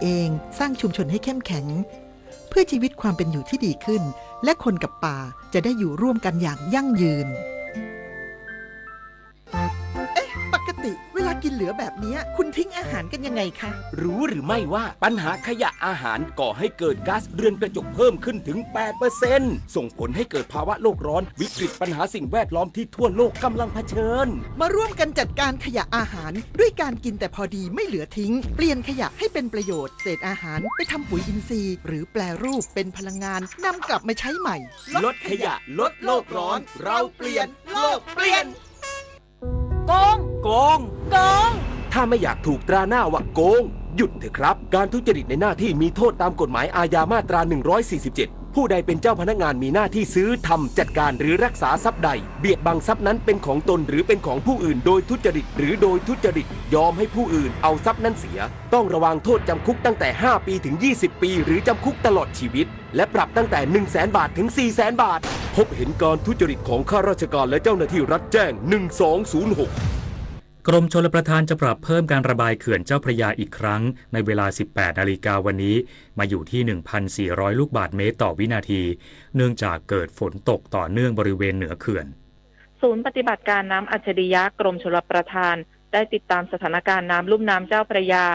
เอง สร้างชุมชนให้เข้มแข็ง เพื่อชีวิตความเป็นอยู่ที่ดีขึ้น และคนกับป่าจะได้อยู่ร่วมกันอย่างยั่งยืน เอ๊ะ ปกติเวลากินเหลือแบบเนี้ย คุณทิ้งอาหารกันยังไงคะ รู้หรือไม่ว่าปัญหาขยะอาหารก่อให้เกิดก๊าซเรือนกระจกเพิ่มขึ้นถึง แปดเปอร์เซ็นต์ ส่งผลให้เกิดภาวะโลกร้อน วิกฤตปัญหาสิ่งแวดล้อมที่ทั่วโลกกำลังเผชิญ มาร่วมกันจัดการขยะอาหาร ด้วยการกินแต่พอดีไม่เหลือทิ้ง เปลี่ยนขยะให้เป็นประโยชน์ เศษอาหารไปทำปุ๋ยอินทรีย์ หรือแปรรูปเป็นพลังงาน นำกลับมาใช้ใหม่ ลดขยะ ลดโลกร้อน เราเปลี่ยน โลกเปลี่ยน โกง โกง โกง ถ้าไม่อยากถูกตราหน้าว่าโกง หยุดเถอะครับ การทุจริตในหน้าที่มีโทษตามกฎหมายอาญามาตรา หนึ่งร้อยสี่สิบเจ็ด ผู้ใดเป็นเจ้าพนักงานมีหน้าที่ซื้อ ทำ จัดการ หรือรักษาทรัพย์ใด เบียดบังทรัพย์นั้นเป็นของตนหรือเป็นของผู้อื่นโดยทุจริตหรือโดยทุจริตยอมให้ผู้อื่นเอาทรัพย์นั้นเสีย ต้องระวางโทษจำคุกตั้งแต่ ห้า ปีถึง ยี่สิบ ปี หรือจำคุกตลอดชีวิต และปรับตั้งแต่ หนึ่งแสน บาทถึง สี่แสน บาท พบเห็นการทุจริตของข้าราชการและเจ้าหน้าที่รัฐแจ้ง หนึ่งสองศูนย์หก กรมชลประทานจะปรับเพิ่มการระบายเขื่อนเจ้าพระยาอีกครั้ง ในเวลา สิบแปดนาฬิกาวันนี้ มาอยู่ที่ หนึ่งพันสี่ร้อย ลูกบาศก์เมตรต่อวินาที เนื่องจากเกิดฝนตกต่อเนื่องบริเวณเหนือเขื่อน ศูนย์ปฏิบัติการน้ำอัจฉริยะกรมชลประทาน ได้ติดตามสถานการณ์น้ำลุ่มน้ำเจ้าพระยา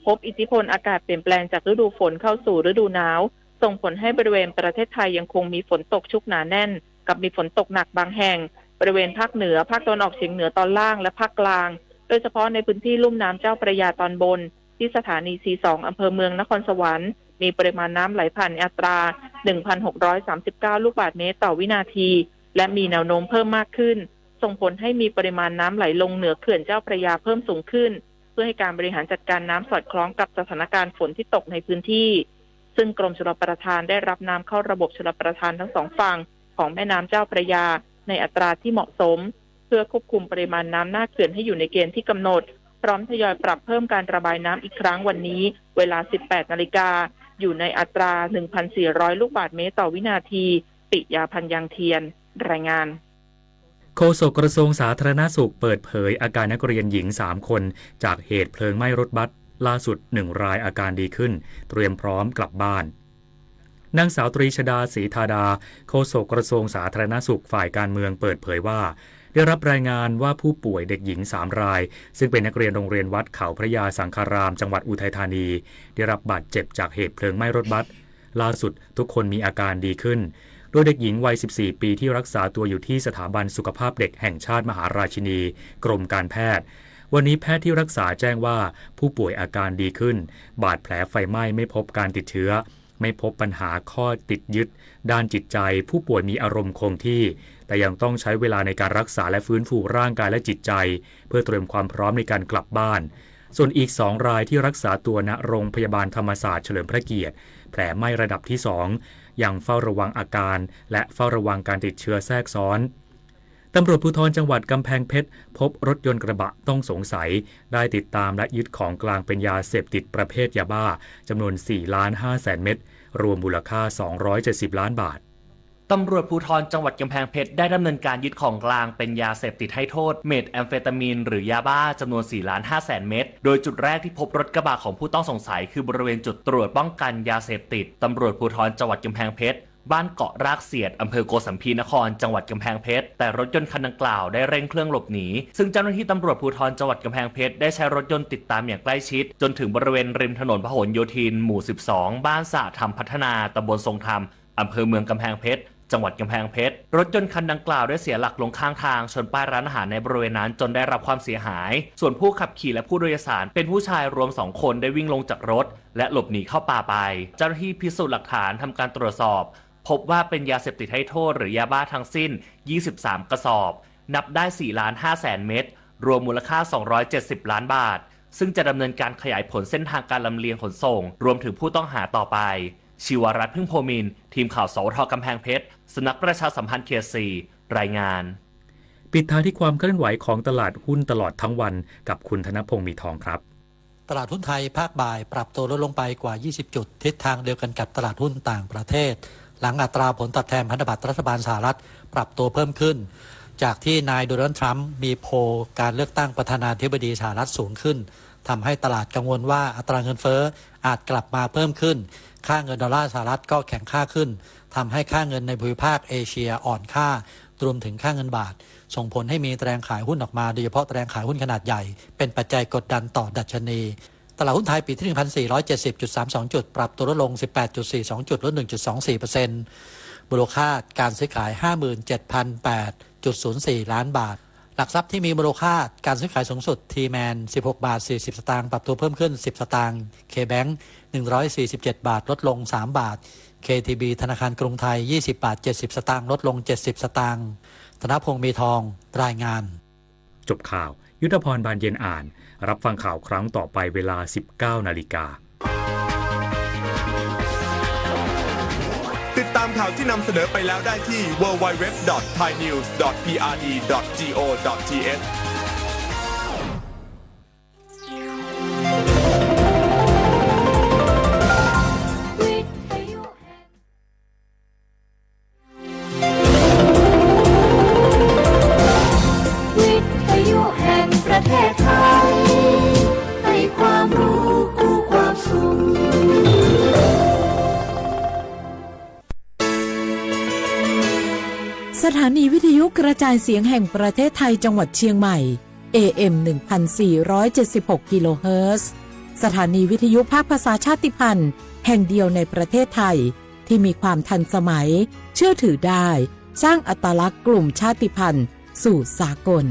พบอิทธิพลอากาศเปลี่ยนแปลงจากฤดูฝนเข้าสู่ฤดูหนาว ส่งผลให้บริเวณประเทศไทยยังคงมีฝนตกชุกหนาแน่น กับมีฝนตกหนักบางแห่ง บริเวณภาคเหนือ ภาคตะวันออกเฉียงเหนือตอนล่าง และภาคกลาง โดยเฉพาะในพื้นที่ลุ่มน้ำเจ้าพระยาตอนบน ที่สถานี ซีสอง อำเภอเมืองนครสวรรค์ มีปริมาณน้ำไหลผ่านในอัตรา หนึ่งพันหกร้อยสามสิบเก้า ลูกบาศก์เมตรต่อวินาที และมีแนวโน้มเพิ่มมากขึ้น ส่งผลให้มีปริมาณน้ำไหลลงเหนือเขื่อนเจ้าพระยาเพิ่มสูงขึ้น เพื่อให้การบริหารจัดการน้ำสอดคล้องกับสถานการณ์ฝนที่ตกในพื้นที่ ซึ่งกรมชลประทานได้รับน้ำเข้าระบบชลประทานทั้งสองฝั่งของแม่น้ำเจ้าพระยาในอัตราที่เหมาะสม เพื่อควบคุมปริมาณน้ำหน้าเขื่อนให้อยู่ในเกณฑ์ที่กำหนด พร้อมทยอยปรับเพิ่มการระบายน้ำอีกครั้งวันนี้ เวลา สิบแปดนาฬิกา อยู่ในอัตรา หนึ่งพันสี่ร้อย ลูกบาศก์เมตรต่อวินาที ปิยา พันยังเทียน รายงาน โฆษกกระทรวงสาธารณสุขเปิดเผยอาการนักเรียนหญิง สาม คน จากเหตุเพลิงไหม้รถบัส ล่าสุด หนึ่ง รายอาการดีขึ้น เตรียมพร้อมกลับบ้าน นางสาวตรีชดา ศรีธาดา โฆษกกระทรวงสาธารณสุขฝ่ายการเมืองเปิดเผยว่า ได้รับรายงานว่าผู้ป่วยเด็กหญิง สาม ราย ซึ่งเป็นนักเรียนโรงเรียนวัดเขาพระยาสังคาราม จังหวัดอุทัยธานี ได้รับบาดเจ็บจากเหตุเพลิงไหม้รถบัส ล่าสุดทุกคนมีอาการดีขึ้น โดยเด็กหญิงวัย สิบสี่ ปีที่รักษาตัวอยู่ที่สถาบันสุขภาพเด็กแห่งชาติมหาราชินี กรมการแพทย์ วันนี้แพทย์ที่รักษาแจ้งว่าผู้ป่วยอาการดีขึ้น บาดแผลไฟไหม้ไม่พบการติดเชื้อ ไม่พบปัญหาข้อติดยึดด้านจิตใจ ผู้ป่วยมีอารมณ์คงที่ แต่ยังต้องใช้เวลาในการรักษาและฟื้นฟูร่างกายและจิตใจ เพื่อเตรียมความพร้อมในการกลับบ้าน ส่วนอีก สอง รายที่รักษาตัวณโรงพยาบาลธรรมศาสตร์เฉลิมพระเกียรติ แผลไหม้ระดับที่ สอง ยังเฝ้าระวังอาการ และเฝ้าระวังการติดเชื้อแทรกซ้อน ตำรวจภูธรจังหวัดกำแพงเพชร พบรถยนต์กระบะต้องสงสัย ได้ติดตามและยึดของกลางเป็นยาเสพติดประเภทยาบ้า จำนวน สี่ล้านห้าแสน เม็ด รวมมูลค่า สองร้อยเจ็ดสิบล้านบาท ตำรวจภูธรจังหวัดกำแพงเพชรได้ดำเนินการยึดของกลางเป็นยาเสพติดให้โทษ เมทแอมเฟตามีน หรือยาบ้า จำนวน สี่ล้านห้าแสน เม็ด โดยจุดแรกที่พบรถกระบะของผู้ต้องสงสัย คือบริเวณจุดตรวจป้องกันยาเสพติด ตำรวจภูธรจังหวัดกำแพงเพชร บ้านเกาะรากเสียด อำเภอโกสัมพีนคร จังหวัดกำแพงเพชร แต่รถยนต์คันดังกล่าวได้เร่งเครื่องหลบหนี ซึ่งเจ้าหน้าที่ตำรวจภูธรจังหวัดกำแพงเพชรได้ใช้รถยนต์ติดตามอย่างใกล้ชิด จนถึงบริเวณริมถนนพหลโยธิน หมู่ สิบสอง บ้านสหธรรมพัฒนา ตำบลทรงธรรม อำเภอเมืองกำแพงเพชร จังหวัดกำแพงเพชร รถยนต์คันดังกล่าวได้เสียหลักลงข้างทาง ชนป้ายร้านอาหารในบริเวณนั้นจนได้รับความเสียหาย ส่วนผู้ขับขี่และผู้โดยสารเป็นผู้ชายรวมสองคนได้วิ่งลงจากรถ และหลบหนีเข้าป่าไป เจ้าหน้าที่พิสูจน์หลักฐานทำการตรวจสอบ พบว่าเป็นยาเสพติดให้โทษหรือยาบ้าทั้งสิ้น ยี่สิบสาม กระสอบ นับได้ สี่ล้านห้าแสน เม็ด รวมมูลค่า สองร้อยเจ็ดสิบล้านบาท ซึ่งจะดำเนินการขยายผลเส้นทางการลำเลียงขนส่ง รวมถึงผู้ต้องหาต่อไป ชีวรัตน์ พึ่งโพมินทร์ ทีมข่าว สวท กำแพงเพชร สำนักประชาสัมพันธ์เขต สี่ รายงาน ปิดท้ายที่ความเคลื่อนไหวของตลาดหุ้นตลอดทั้งวันกับคุณธนพงษ์ มีทองครับ ตลาดหุ้นไทยภาคบ่ายปรับตัวลดลงไปกว่า ยี่สิบ จุด ทิศทางเดียวกันกับตลาดหุ้นต่างประเทศ หลังอัตราผลตอบแทนพันธบัตรรัฐบาลสหรัฐปรับตัวเพิ่มขึ้น จากที่นายโดนัลด์ทรัมป์มีโพลการเลือกตั้งประธานาธิบดีสหรัฐสูงขึ้น ทำให้ตลาดกังวลว่าอัตราเงินเฟ้ออาจกลับมาเพิ่มขึ้น ค่าเงินดอลลาร์สหรัฐก็แข็งค่าขึ้น ทำให้ค่าเงินในภูมิภาคเอเชียอ่อนค่า รวมถึงค่าเงินบาท ส่งผลให้มีแรงขายหุ้นออกมา โดยเฉพาะแรงขายหุ้นขนาดใหญ่ เป็นปัจจัยกดดันต่อดัชนี ตลาดหุ้นไทยปิดที่ หนึ่งพันสี่ร้อยเจ็ดสิบจุดสามสอง จุด ปรับตัวลดลง สิบแปดจุดสี่สอง จุด ลด หนึ่งจุดสองสี่เปอร์เซ็นต์ มูลค่าการซื้อขาย ห้าหมื่นเจ็ดพันแปดจุดศูนย์สี่ล้านบาท หลักทรัพย์ที่มีมูลค่าการซื้อขายสูงสุด T-Man สิบหกบาทสี่สิบสตางค์ ปรับตัวเพิ่มขึ้นสิบสตางค์ K-Bank หนึ่งร้อยสี่สิบเจ็ดบาท ลดลงสามบาท เค ที บี ธนาคารกรุงไทย ยี่สิบบาทเจ็ดสิบสตางค์ ลดลงเจ็ดสิบสตางค์ ธนพงษ์ มีทอง รายงาน จบข่าว ยุทธพร บานเย็นอ่าน รับฟังข่าวครั้งต่อไปเวลา สิบเก้านาฬิกา ติดตามข่าวที่นำเสนอไปแล้วได้ที่ ดับเบิลยู ดับเบิลยู ดับเบิลยู ดอท ไทยนิวส์ ดอท พี อาร์ ดี ดอท จี โอ ดอท ที เอช วิทยุแห่งประเทศไทย ให้ความรู้คู่ความสุข สถานีวิทยุกระจายเสียงแห่งประเทศไทยจังหวัดเชียงใหม่ เอ เอ็ม หนึ่งพันสี่ร้อยเจ็ดสิบหกกิโลเฮิรตซ์ สถานีวิทยุภาคภาษาชาติพันธุ์แห่งเดียวในประเทศไทย ที่มีความทันสมัย เชื่อถือได้ สร้างอัตลักษณ์กลุ่มชาติพันธุ์สู่สากล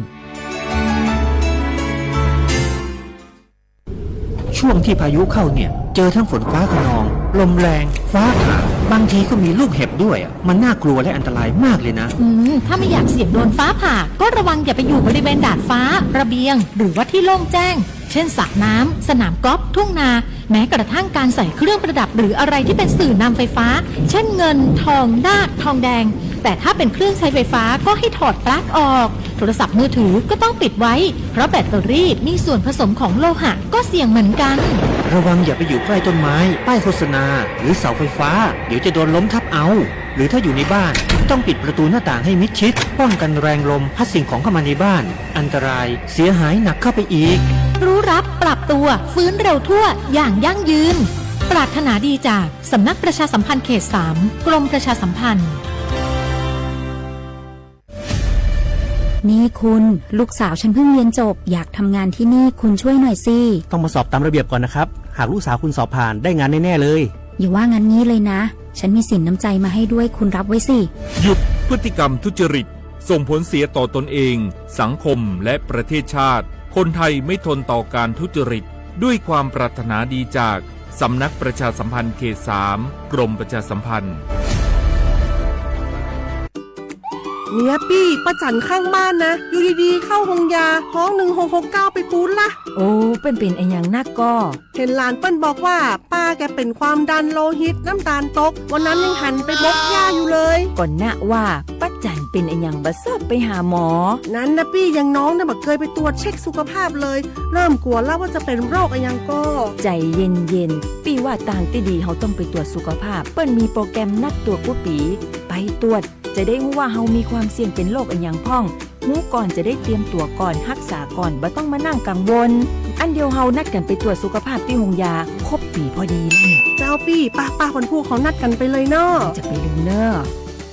ช่วงที่พายุเข้าเนี่ย เจอทั้งฝนฟ้าคะนอง ลมแรง ฟ้าผ่า บางทีก็มีลูกเห็บด้วยอะ มันน่ากลัวและอันตรายมากเลยนะ อืม ถ้าไม่อยากเสี่ยงโดนฟ้าผ่า ก็ระวังอย่าไปอยู่บริเวณดาดฟ้า ระเบียง หรือว่าที่โล่งแจ้ง เช่นสระน้ำ สนามกอล์ฟ ทุ่งนา แม้กระทั่งการใส่เครื่องประดับหรืออะไรที่เป็นสื่อนำไฟฟ้า เช่นเงิน ทอง นาค ทองแดง แต่ถ้าเป็นเครื่องใช้ไฟฟ้าก็ให้ถอดปลั๊กออก โทรศัพท์มือถือก็ต้องปิดไว้ เพราะแบตเตอรี่มีส่วนผสมของโลหะก็เสี่ยงเหมือนกัน ระวังอย่าไปอยู่ใกล้ต้นไม้ ป้ายโฆษณา หรือเสาไฟฟ้า เดี๋ยวจะโดนล้มทับเอา หรือถ้าอยู่ในบ้าน ต้องปิดประตูหน้าต่างให้มิดชิด ป้องกันแรงลมพัดสิ่งของเข้ามาในบ้าน อันตรายเสียหายหนักเข้าไปอีก รู้รับปรับตัว ฟื้นเร็วทั่ว อย่างยั่งยืน ปรารถนาดีจากสำนักประชาสัมพันธ์เขตสาม กรมประชาสัมพันธ์ นี่คุณ ลูกสาวฉันเพิ่งเรียนจบ อยากทำงานที่นี่ คุณช่วยหน่อยสิ ต้องมาสอบตามระเบียบก่อนนะครับ หากลูกสาวคุณสอบผ่าน ได้งานแน่ๆเลย อย่าว่างั้นงี้เลยนะ ฉันมีสินน้ำใจมาให้ด้วย คุณรับไว้สิ หยุดพฤติกรรมทุจริต ส่งผลเสียต่อตนเอง สังคม และประเทศชาติ คนไทยไม่ทนต่อการทุจริต ด้วยความปรารถนาดีจาก สำนักประชาสัมพันธ์เขตสาม กรมประชาสัมพันธ์ เนี่ยปี้ ป้าจั๋นข้างบ้านนะ อยู่ดีๆ เข้าโฮงยา ฮ้อง หนึ่งหกหกเก้า ไปปู๊ดละ โอ้ เปิ้นเป๋นอะหยังนักก่อ เห็นหลานเปิ้นบอกว่า ป้าแกเป็นความดันโลหิต น้ำตาลตก วันนั้นยังหันไปบกหญ้าอยู่เลย ก่อนนะว่า ป้าจั๋นเป๋นอะหยังบ่ชอบไปหาหมอ นั้นนะปี้ อย่างน้องเนี่ยบ่เคยไปตรวจเช็คสุขภาพเลย เริ่มกลัวแล้วว่าจะเป็นโรคอะหยังก่อ ใจเย็นๆ ปี้ว่าตางตี้ดีเฮาต้องไปตรวจสุขภาพ เปิ้นมีโปรแกรมนัดตรวจกู้ปี๋ ไปตรวจ จะได้ฮู้ว่าเฮามีความเสี่ยงเป็นโรคอะหยังพ่อง ฮู้ก่อนจะได้เตรียมตั๋วก่อน ฮักษาก่อน บ่ต้องมานั่งกังวล อันเดียวเฮานัดกั๋นไปตรวจสุขภาพตี้โฮงยา ครบปี๋พอดีแล้วเนี่ย เจ้าปี้ ป้าๆ วันพูกเฮานัดกั๋นไปเลยเนาะ จะไปลืมเน่อ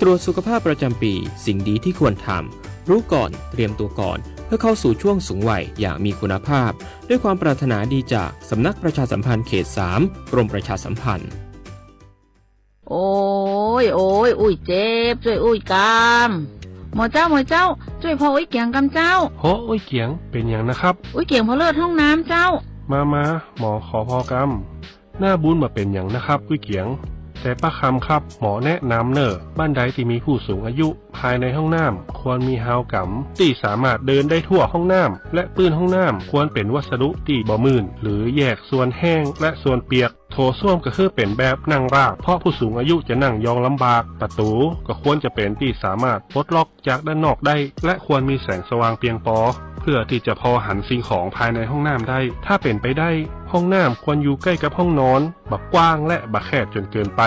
ตรวจสุขภาพประจำปี สิ่งดีที่ควรทำ รู้ก่อน เตรียมตัวก่อน เพื่อเข้าสู่ช่วงสูงวัยอย่างมีคุณภาพ ด้วยความปรารถนาดีจากสำนักประชาสัมพันธ์เขตสาม กรมประชาสัมพันธ์ โอ้ย โอ้ย อุ้ยเจ็บ จ้วยอุ้ยกำ หมอเจ้า หมอเจ้า จ้วยผ่ออุ้ยเกียงกำเจ้า โห อุ้ยเกียง เป๋นหยังนะครับ อุ้ยเกียงผ่อเลือดห้องน้ำเจ้า มา มา หมอขอผ่อกำ หน้าบูนบ่เป๋นหยังนะครับ อุ้ยเกียง แต่ป้าคำครับ หมอแนะนำเน่อ บ้านใดที่มีผู้สูงอายุ ภายในห้องน้ำควรมีฮาวกำ ที่สามารถเดินได้ทั่วห้องน้ำ และปื้นห้องน้ำควรเป๋นวัสดุที่บ่มื่น หรือแยกส่วนแห้งและส่วนเปียก โถส้วมก็คือเป๋นแบบนั่งราบ เพราะผู้สูงอายุจะนั่งยองลำบาก ประตูก็ควรจะเป๋นที่สามารถปลดล็อกจากด้านนอกได้ และควรมีแสงสว่างเพียงพอ เพื่อที่จะพอหันสิ่งของภายในห้องน้ำได้ ถ้าเป๋นไปได้ ห้องน้ำควรอยู่ใกล้กับห้องนอน บ่กว้างและบ่แคบจนเกินไป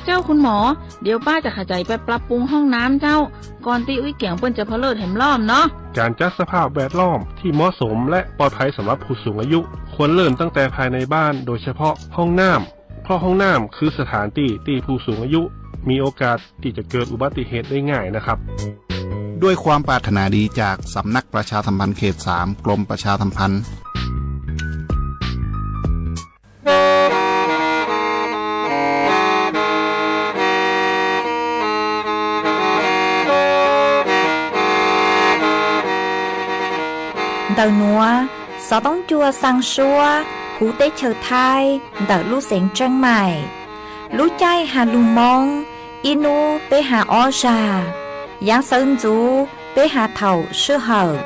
เจ้าคุณหมอ เดี๋ยวป้าจะขะใจ๋ไปปรับปรุงห้องน้ำเจ้า ก่อนตี้อุ้ยเกียงเปิ้นจะผ่อเลือดแหมรอบเนาะ การจัดสภาพแวดล้อมที่เหมาะสมและปลอดภัยสำหรับผู้สูงอายุ ควรเริ่มตั้งแต่ภายในบ้าน โดยเฉพาะห้องน้ำ เพราะห้องน้ำคือสถานที่ที่ผู้สูงอายุมีโอกาสที่จะเกิดอุบัติเหตุได้ง่ายนะครับ ด้วยความปรารถนาดีจากสำนักประชาสัมพันธ์เขตสาม กรมประชาสัมพันธ์ Ntawm nuav, xov tooj cua xaa suab huv teb chaws Thaib ntawm lub xeev Tseeb Maim. Lub caij has lug Moob, ib nub peb has ob zag. Yaav xawv ntxuv peb has thaum sij hawm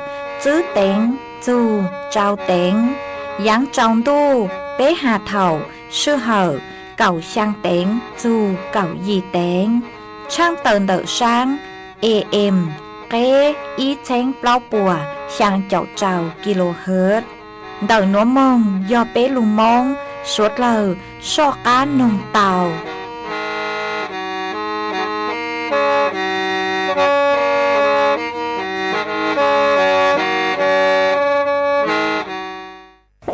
tswb teev txug tsau teev. Yaav tsaus ntuj peb has thaum sij hawm kaum xyaa teev txug kaum yim teev. Tshaaj tawm ntawm saab AM qeb ib txheeb plaub puas xyaa caum rau kilohertz. Ntawm nuav moog yog peb lug Moob suav dlawg soj qaab noog tau.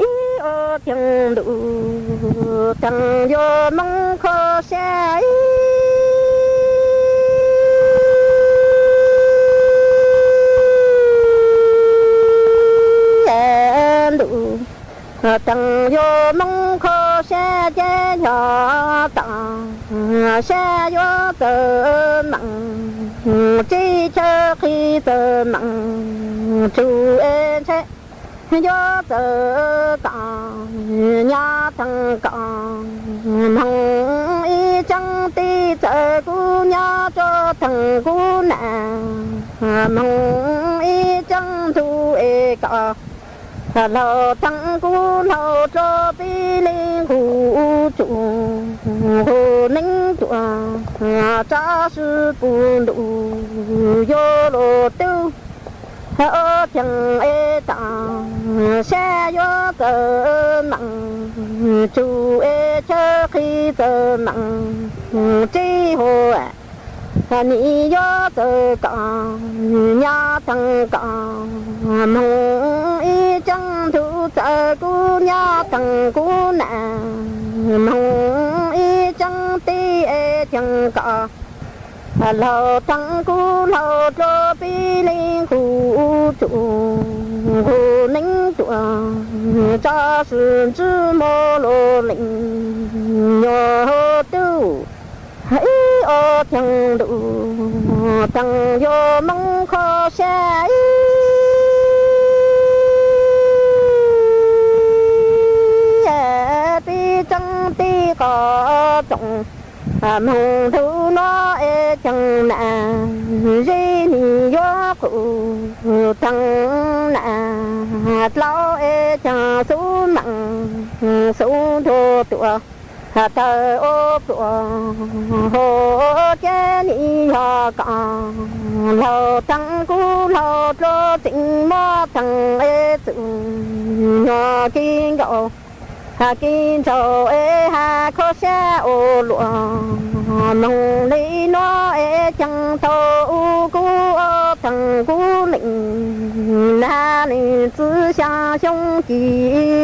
Ib ob txheej ntuj, txheej yuav Moob kho sab ib ntuj, txheej yuav Moob kho sab ceg yog tam, sab yuav txawm meem, teb chaws qhib txawm meem, tsuj es ntshai yuav txawm kaam, nyab txheej kaam, moog ib tseeb teb txawm kuv nyab, rov txheej kuv nam, moog ib tseeb ntug es kaam, laug txheej kuv laug rov peb leeg kuv tsuj, kuv neej tuaj, tsab sib pum ntuj yuav luag tub. Ob txheej es tam, sab yuav txawm meem, tsuj es chaw qhib txawm meem, teb hov nim yuav txawm kaam, nyab txheej kaam, moog ib tseeb ntug txawm kuv nyab, txheej kuv nam, moog ib tseeb teb es txheej kaam, laug txheej kuv laug rov peb leeg kuv tsuj, kuv neej tuaj, tsab sib ntsib mog luag leej nyuag tub. Ib ob txheej ntuj, txheej yuav Moob kho sab ib peb tseeb teb qhov tsoom, moog ntug nuav es txheej nam, zeb nim yuav qus, txheej nam dlaub es txheej xub meem, xub nrug tuaj, tawg ua pluas, hov ceb nim yog kaam, laug txheej kuv laug rov txeev mog, txheej es txwm nyuag kev nkaum, kev ntsaum es has kho sab ua luam, moog le nuav es txheej thaum u kuv ob txheej kuv leej, nag leej txwv xyaa xyoo ci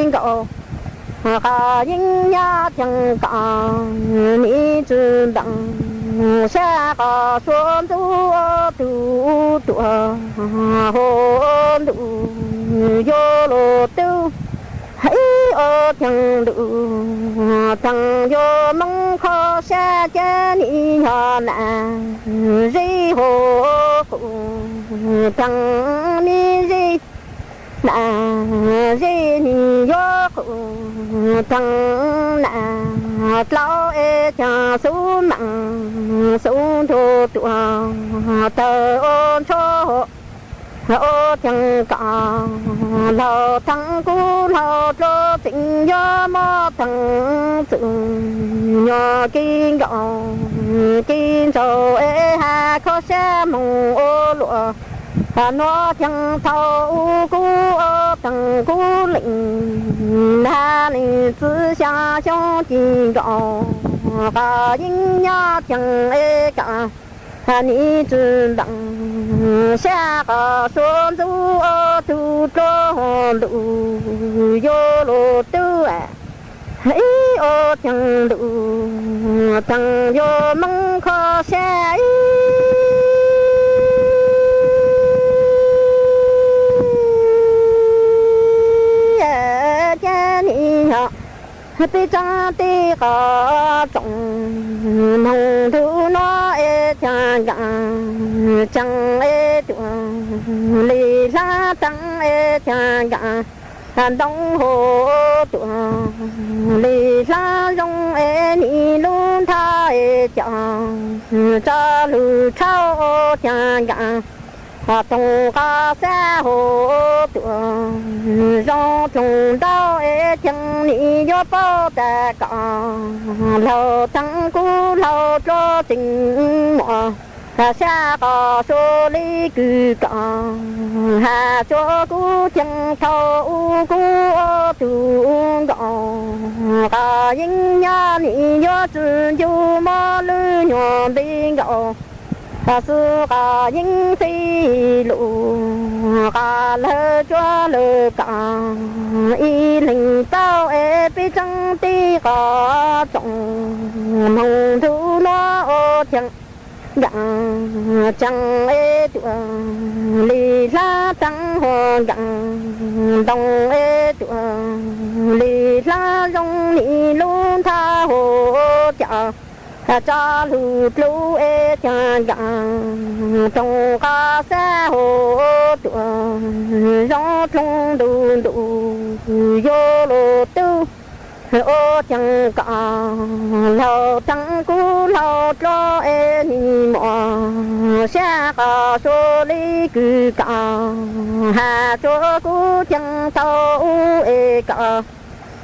nkaus, qhov yeeb nyab txheej kaam, nim tsi npeem, sab qhov suav ntxub ob tug tuaj, hov ntuj yuav luag tub. Ib ob txheej ntuj, txheej yuav Moob kho sab ceg nim yog nam, zeb hov qus, txheej me zeb nam, zeb nim yuav qus, txheej nam dlaub es txheej xub meem, xub nrug tuaj, tawg ua ntsho, ob txheej kaam, laug txheej kuv laug rov txeev yuav mog, txheej txwm nyuag kev nkaum, kev ntsaum es has kho sab moog ua luam, nuav txheej thaum u kuv ob txheej kuv leej, nag leej txwv xyaa xyoo ci nkaus, qhov yeeb nyab txheej es kaam, Nim tsis ntees sab qos suav ntxub ob tug dluab ntuj yuav luag tub, ib ob ceev ntuj ceev yuav moog kho sab ib. Ces nim yog peb tseeb tij qos tsoom moog ntuj nuav es caag nkaam ceev es tuam li hlab teeb es caag nkaam ntoo hauv tuam li hlab zoo es nim lub nthab es caag tsa lug tshauj caag nkaam toog qas xab hauv tuam zoo tloog ntau es ceev nim yuav paub tas kom laug teeb kub laug dluab tseem muaj sab qos suav li kws kom has tsuav kub ceev thaum ub kub ob tug nkaus qas yeeb nyab nim yuav tsi ncu mob lub nyuag nti nkaus xwb qas yeeb txij lug qas lawv tsuav lawv kom ib leeg paub es peb tseeb tij qos tsoom moog ntuj nuav ua caag nkaam ceev es tuam li hlab teeb hua nkaam ntoo es tuam li hlab zoo nim lub nthab hauv cas tsa lug dlub es caag nkaam toog qas xab hauv tuam zoo tloog ntu ntu yuav luag tub ua caag kom laug teeb kub laug dluab es nim muaj sab qos suav li kws kom has tsuav kub ceev thaum ub es kom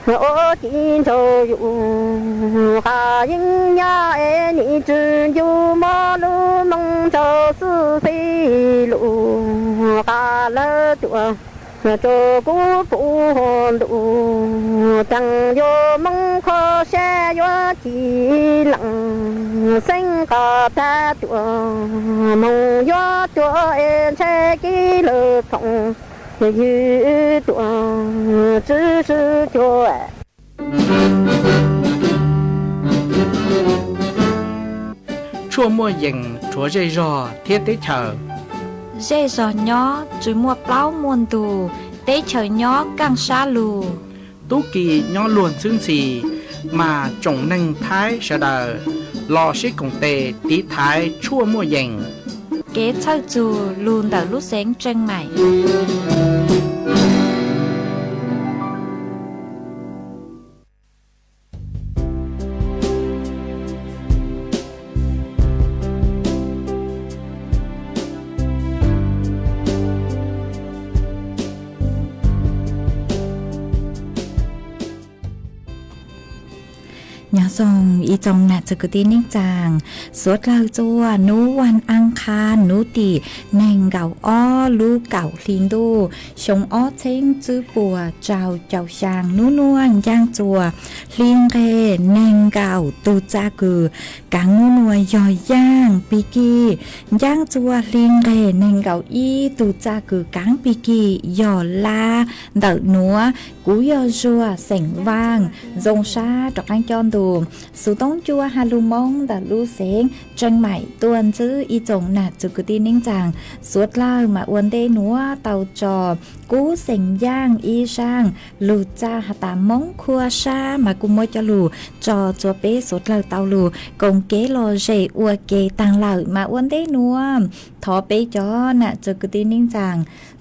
ua ci nraug yus qas yeeb nyab es nim tsi ncu mob lub moog nraug xwb txij lug qas lawv tuam tsuav kub puv hua ntu ceev yuav moog kho sab yuav ci leej xeeb qas tag tuam moog yuav tuam es ntshai kev lawv txhoov ywg tuam tsi sw cuag Tshuaj muaj yees rhuav zej zog thiab teb chaws. Zej zog nyob tsi muaj plaub muaj ntug, teb chaws nyob kaaj sab lug. Tub ki nyob luag ntxhwb ntxhi, mas tsoom neeg Thaib sawv daws los sib koom tes tiv thaiv tshuaj muaj yees. Kev txhawj txug lug ntawm lub xeev Tseej Maim. Nyob zoo ib tsoom nam txwv kwv tij neej tsaa, suav dlawg txua nub vaj aaj qha nub tim neeg nkaum ob lub kaum hli ntuj xyoo ob txheeb tswb puas rau caum xyaa nub nuav ncaaj txuas hli nqeg neeg nkaum tug txaj kws kaav nub nuav yog yaaj pig kig, ncaaj txuas hli nqeg neeg nkaum ib tug txaj kws kaav pig kig yog lab ntawm nuav. Kuv yog Zuag xeem Vaaj, zoo sab rov qaab coj ntu xuv toob cua has lug Moob ntawm lub xeev Tseej Maim tuaj ntsib ib tsoom nam txwv kwv tij neej tsaa, suav dlawg mas ua ntej nuav tau tso kub xeem yaaj ib zaaj lug txaj has tas Moob khua sab mas kuj muab coj lug tso txua peb suav dlawg tau lug koom kev lom zem ua ke taag lawm mas ua ntej nuav thov peb cov nam txwv kwv tij neej tsaa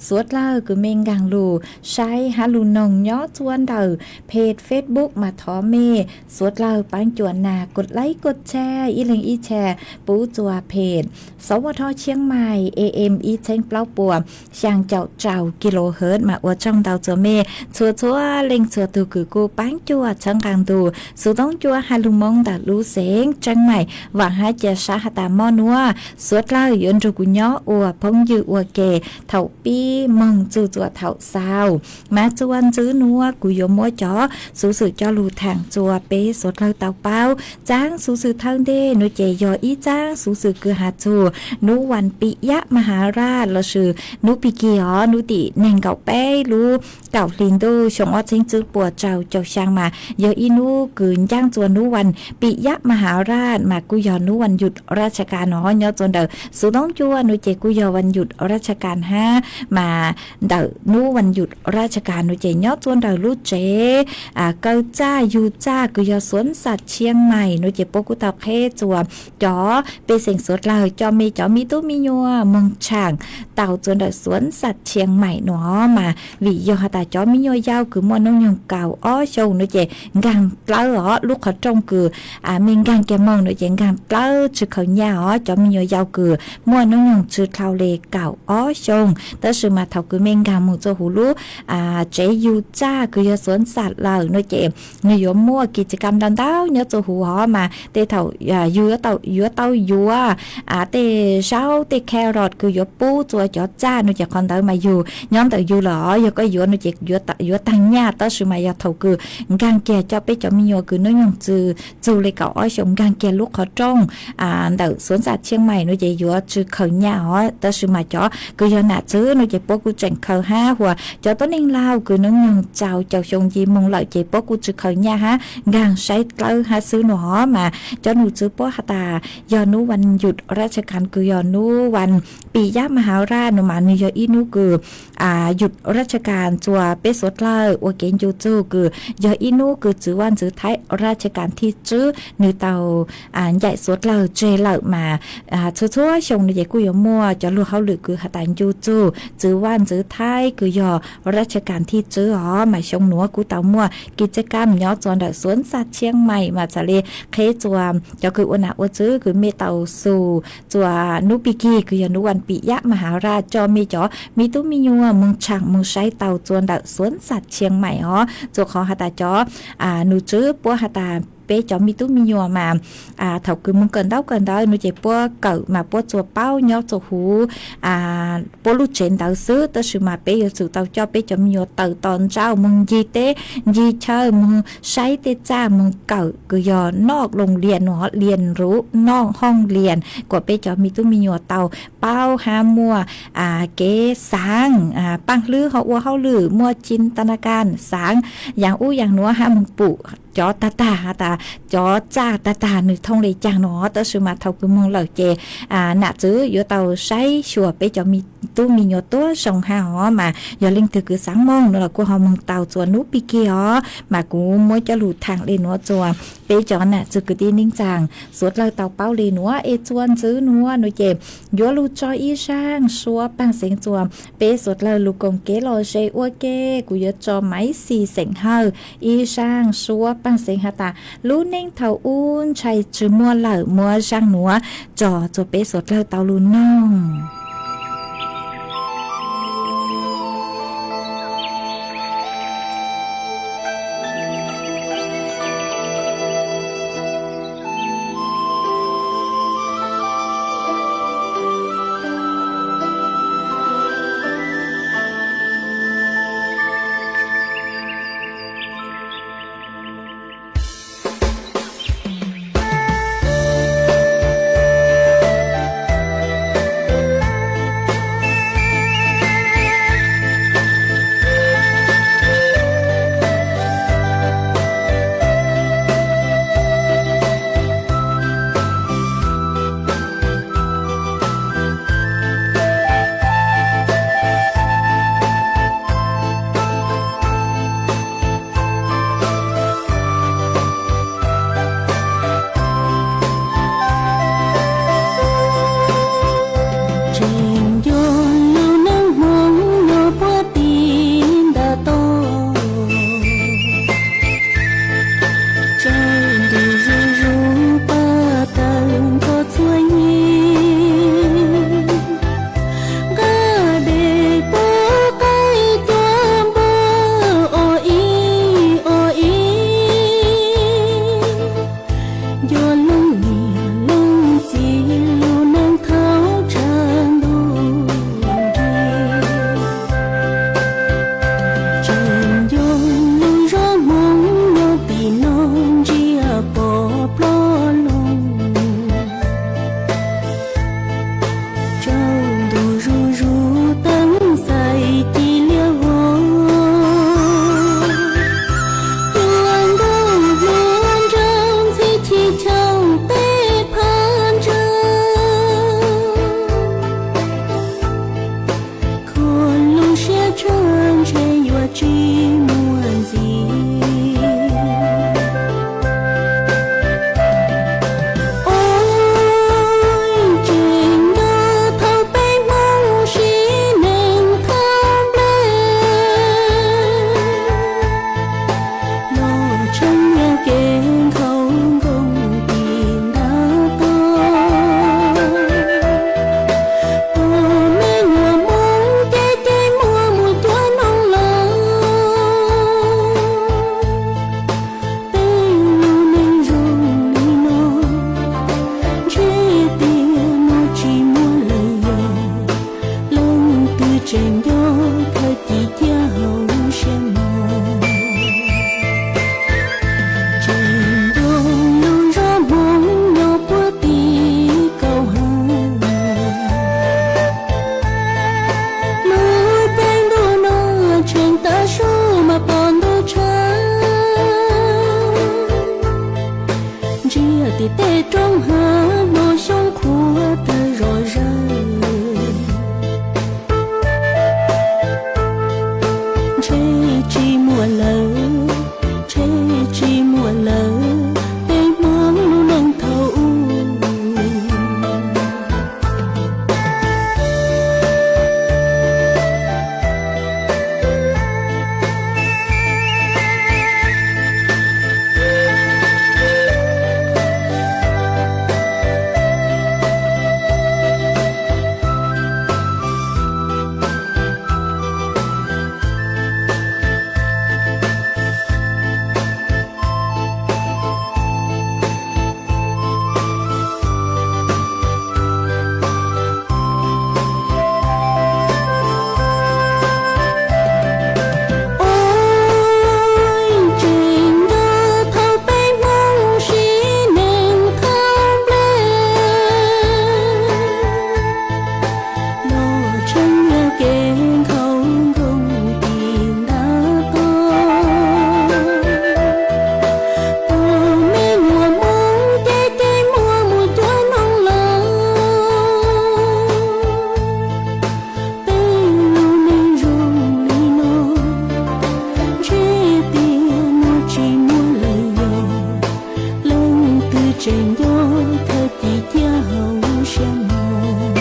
suav dlawg kws mej nkaag lug saib has lug noog nyob txua ntawm peg Facebook mas thov mej suav dlawg paab cuam nas kos laib kos tshaj ib leeg ib tshaj pub txua peg Sov Ua Thoj Tshiab Mais A M ib txheeb plaub puas xyaa caum rau kilohertz mas ua tsaug ntau txua mej txhua txhua leej txhua tug kws kuj paab cuam txhawb nqaa ntu xuv toob cua has lug Moob ntawm lub xeev Tseej Maim. Vaam hab ca sab has tas mob nuav suav dlawg yuav nrug kuv nyob ua phooj ywg ua ke thaum pib moog txug txua thaum xaus. Mas txua ntxiv nuav kuv yuav muab cov xuv xwm coj lug thaam txua peb suav dlawg tau paub txaab xuv xwm thawj ntej nuav ces yog ib txaab xuv xwm kws has txug nub vas Pim Yab Mas Has Raj lossis nub Pig Kig os, nub tim neeg nkaum peb lub kaum hli ntuj xyoo ob txheeb tswb puas rau caum xyaa mas yog ib nub kws ncaaj txua nub vas Pim Yab Mas Has Raj mas kuj yog nub vas yug raj tsha kas no nyob txua ntawm xuv toob cua nuav ces kuj yog vas yug raj tsha kas hab mas ntawm nub vas yug raj tsha kas nuav ces nyob txua ntawm lub tsev kaw txaj yug txaj kws yog Suav Xas Tshiab Mais nuav ces puab kuj tau qheb txua cov pej xeem suav dlawg coj mej cov me tub me nyuam moog tshaam tau txua ntawm Suav Xas Tshiab Mais nuav mas vim yog has tas cov me nyuam yaus kws muaj noob nyoog kaum ob xyoo nuav ces nkaag dlawb os, lub qhov rooj kws mej nkaag kiag moog nuav ces nkaag dlawb tsi khaws nyaj os, cov me nyuam yaus kws muaj noob nyoog tsi dlhau le kaum ob xyoo. Tab sis mas thaum kws mej nkaag moog txua huv lub tsev yug txaj kws yog Suav Xas lawm nuav ces nwg yuav muaj kis tsi kam ntau ntau nyob txua huv os mas tej thaum yug yuav tau yuav tej zaub tej carrot kws yuav pub txua cov txaj nuav ces qhov ntawd mas yug nyob ntawm yug lawm os, yog koj yuav nuav ces yuav taag nyaj, tab sis mas yog thaum kws nkaag kiag coj peb cov me nyuam kws noob nyoog tsi txug le kaum ob xyoo nkaag kiag lub qhov rooj ntawm Suav Xas Tshiab Mais nuav ces yuav tsi khaws nyaj os, tab sis mas cov kws yog nam txwv nuav ces puab kuj tseem khaws hab, huas cov tuab neeg laug kws noob nyoog txaus caum xyoo nce moog lawm ces puab kuj tsi khaws nyaj hab nkaag saib dlawb hab xwb nuav os mas cov num txwv puab has tas yog nub vas yug raj tsha kas kws yog nub vas Pim Yab Mas Has Raj nuav mas nwg yog ib nub kws yug raj tsha kas txua peb suav dlawg ua kev ncu txug kws yog ib nub kws txwv vaj ntxwv Thaib raj tsha kas thij tswb nwg tau ncaim suav dlawg tseg lawm mas txhua txhua xyoo nuav ces kuj yuav muaj cov lug hauj lwm kws has tas ncu txug txwv vaj ntxwv Thaib kws yog raj tsha kas thij tswb os mas xyoo nuav kuj tau muaj kis tsi kam nyob txua ntawm Suav Xas Tshiab Mais mas txhad le qheb txua cov kws ua nam ua txwv kws mej tau xus txua nub Pig Kig kws yog nub vas Pim Yab Mas Has Raj coj mej cov me tub me nyuam moog tshaam moog saib tau txua ntawm Suav Xas Tshiab Mais os. Txua qhov has tas cov num txwv puab has tas peb cov me tub me nyuam mas thaum kws moog kawm ntaub kawm ntawv nuav ces puab kawm mas puab txua paub nyob txua huv puab lub tsev ntawd xwb, tab sis mas peb yuav tsum tau coj peb cov me nyuam tawm tom ntsauj moog ncig teb ncig chaw moog saib tej txaj moog kawm kws yog noj loo lias nuav, lias nruv noj hooj lias kuas peb cov me tub me nyuam tau paub hab muaj kev xaav, paaj hlwb ho ua hauj lwm muaj ci ta na kas xaav yaam ub yaam nuav hab moog pum cov tag tag has tas cov txaj tag tag nwg thooj le caag nuav, tab sis mas thaum kws moog lawm ces nam txwv yuav tau saib xyuas peb cov me tub me nyuam tuab zoo hab os mas yog leej twg kws xaav moog nuav los kuj ho moog tau txua nub Pig Kig os mas kuv muab coj lug thaam le nuav txua peb cov nam txwv kwv tij neej tsaa suav dlawg tau paub le nuav es txua ntxwv nuav nuav ces yuav lug tso ib zaaj suab paaj xeev txua peb suav dlawg lug koom kev lom zem ua ke. Kuv yuav tso Maiv Xis Xeem Hawj ib zaaj suab paaj xeev has tas lub neej thaum ub ntshai tsi muaj lawm, muab zaaj nuav tso txua peb suav dlawg tau lug noog. Tseem nco lub neej Hmoob nyob puag tim ntawm toj, tsaus ntuj zuj zus paj tawg nrho txhua yig, nqa dej puab qaib cua npua o ib o ib. Nco leej niam leej txiv lub neej thaum tshav ntuj nrig, tseem nco lub zog Hmoob nyob tim no ntsia Ntsiag tim tej roob hav hmo xyoob qhuav tawg zom zaws. Ntshe tsis muaj lawm, ntshe tsis muaj lawm, peb Hmoob lub neej thaum ub. Ua tseem nco thaum peb Hmoob sib neej thoob nplej, los tshee nyiaj kev nkhaus nkoos tim ntav tog. Tus me nyuam Hmoob ces ces muaj mus cuag noog lawm. Peb lub neej zoo li no, ntshe tias no tsis muaj lawm yog, leej twg tseem nco thawj ci ciaj hauv siab mog.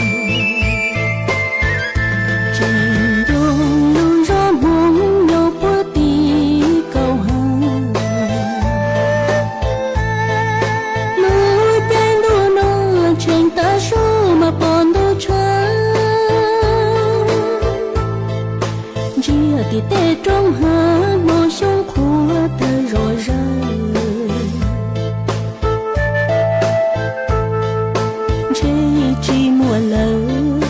Tseem nco lub zos Hmoob nyob puag tim kaum hav, lub caij ntuj no tseem tav su mas pom ntuj tshawv. Ntsiag tim tej roob hav hmo xyoob qhuav tawg zom zaws. Ntshe tsis muaj lawm,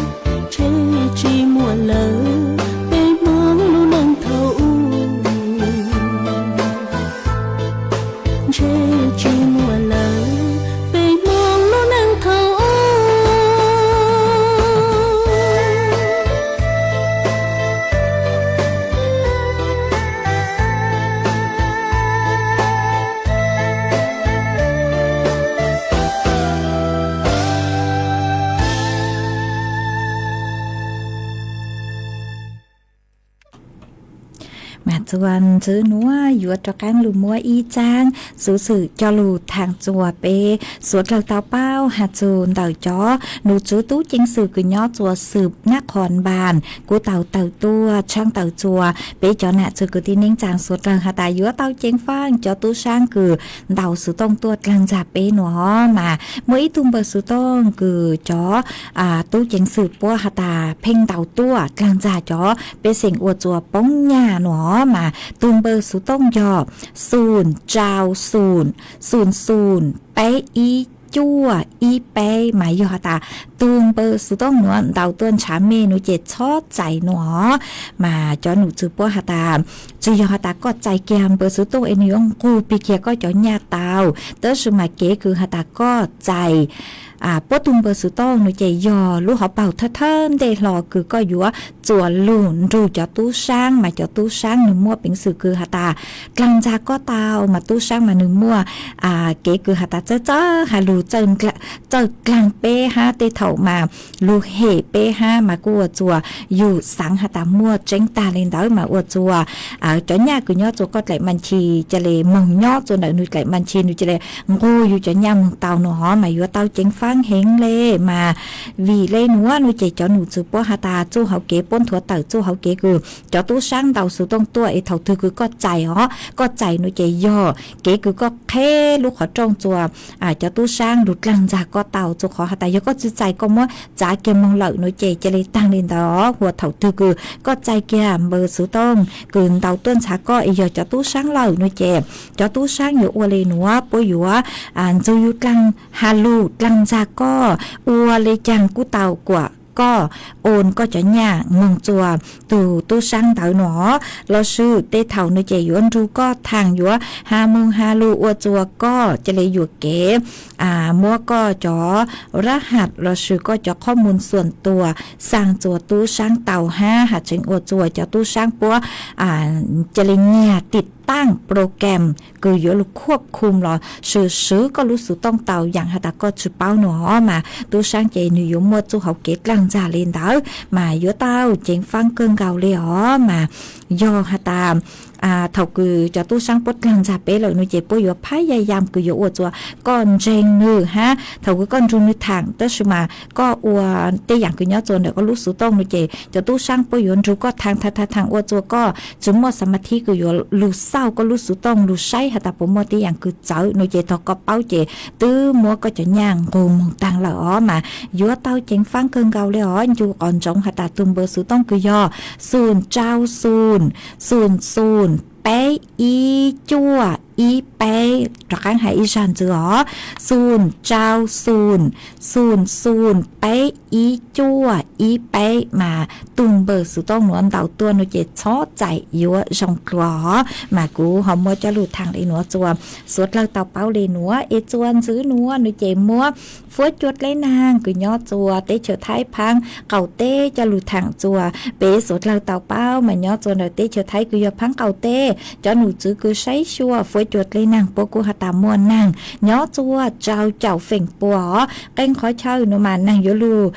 ntshe tsis muaj lawm, peb Hmoob lub neej thaum ub. Ntshe tsis muaj lawm, peb Hmoob lub neej thaum ub. Mas txuas ntxiv nuav yuav rov qaab lug muab ib tsaab xuv xwm coj lug thaam txuas peb suav dlawg tau paub has txug ntawm cov num tswv tub ceev xwm kws nyob txuas xwm nab qhos npaas kuv tau tawm tuaj tshaab tawm txuas peb cov nam txwv kwv tij neej tsaa suav dlawg has tas yuav tau ceev faab cov tub saab kws ntaus xuv tooj tuaj dlaag ntxag peb nuav. Mas muaj ib tug npawb xuv tooj kws cov tub ceev xwm puab has tas pheej ntaus tuaj dlaag ntxag cov pej xeem ua txuas poob nyaj nuav. Mas tug npawb xuv tooj yog xum rau xum xum xum peb ib cuaj ib peb. Mas yog has tas tug npawb xuv tooj nuav ntaus tuaj ntshav mej nuav ces txhob txais nuav. Mas cov num txwv puab has tas tsi yog has tas koj txais kiag npawb xuv tooj es nwg yuav nqug pig kiag koj cov nyaj tau, tab sis mas kev kws has tas koj txais puab tug npawb xuv tooj nuav ces yog lub hauv paug thawj thawj ntej hlo kws koj yuav txuas lug nrug cov tub saab, mas cov tub saab nwg muaj peev xwm kws has tas dlaag ntxag koj tau, mas tub saab mas nwg muaj kev kws has tas txawj txawj has lug txawj dlaag peb hab tej thaum mas lug hem peb hab mas kuj ua txuas yug xaav has tas muaj tseeb tag le ntawd mas ua txuas cov nyaj kws nyob txuas koj dlaim mas nchis ca le moog nyob txuas ntawm nwg dlaim mas nchis nwg ca le nqug yug cov nyaj moog tau nuav hov mas yuav tau ceev faab heev le. Mas vim le nuav nuav ces cov num txwv puab has tas txuj hauv kev puab nthuav tawm txuj hauv kev kws cov tub saab ntaus xuv tooj tuaj es thaum twg kws koj txais os, koj txais nuav ces yog kev kws koj qheb lub qhov rooj txuas cov tub saab lug dlaag ntxag koj tau. Txuas qhov has tas yog koj tsi txais koj muab txav kiag moog lawm nuav ces ca le taag le ntawd. Huas thaum twg kws koj txais kiag npawb xuv tooj kws ntaus tuaj ntshav koj es yog cov tub saab lawm nuav ces cov tub saab yuav ua le nuav, puab yuav ntxug yug dlaag, has lug dlaag ntxag koj, ua le caag kuj tau kuam koj, ua koj cov nyaj moog txuas tug tub saab ntawd nuav. Lossis tej thaum nuav ces yuav nrug koj thaam, yuav has moog has lug ua txuas koj ca le yuam kev muab koj cov rab ham lossis koj cov qhob moos xuam tuas xaa txuas tub saab tau hab has tseev ua txuas cov tub saab puab ca le nyiag tim taaj program kws yuav lug khuab khum los swm swv koj lub xuv tooj tau yaam has tas koj tsi paub nua mas tub saab ces nwg yuav muaj txuj hauv kev dlaag ntxag le ntawd mas yuav tau ceev faab kawg nkaus le os mas yog has tas thaum kws cov tub saab puab dlaag ntxag peb lawm nua ces puab yuav phab yaj yam kws yuav ua txug koj ntseeg nwg hab thaum kws koj nrug nwg thaam tab sis mas koj ua tej yaam kws nyob txug ntawm koj lub xuv tooj nua ces cov tub saab puab yuav nrug koj thaam thaam thaam ua txug koj tsi muaj xas mas thib kws yuav lug xauj koj lub xuv tooj lug saib has tas puas muaj tej yaam kws txawv nua ces thaum koj paub ces twb muab koj cov nyaaj nqug moog taag lawm os mas yuav tau ceev faab kawg nkaus le os. Ncu qhov ntsoov has tas tug npawb xuv tooj kws yog xum rau xum, xum xum peb ib cuaj ib peb, rov qaab has ib zag ntxiv os, xum rau xum, xum xum peb ib cuaj ib peb mas tug npawb xuv tooj nuav ntaus tuaj nua ces txhob txais yuav zoo dlua os mas kuv ho muab coj lug thaam le nuav txuas suav dlawg tau paub le nuav es txuas ntxiv nuav nua ces muab fuab cua dleb naag kws nyob txuas teb chaws Thaib Phaab qaum teb coj lug thaam txuas peb suav dlawg tau paub mas nyob txuas ntawm teb chaws Thaib kws yog Phaab qaum teb cov num txwv kws saib xyuas fuab cua dleb naag puab kuj has tas muaj naag nyob txuas rau caum feem pua os. Qee qhov chaw nuav mas naag yuav lug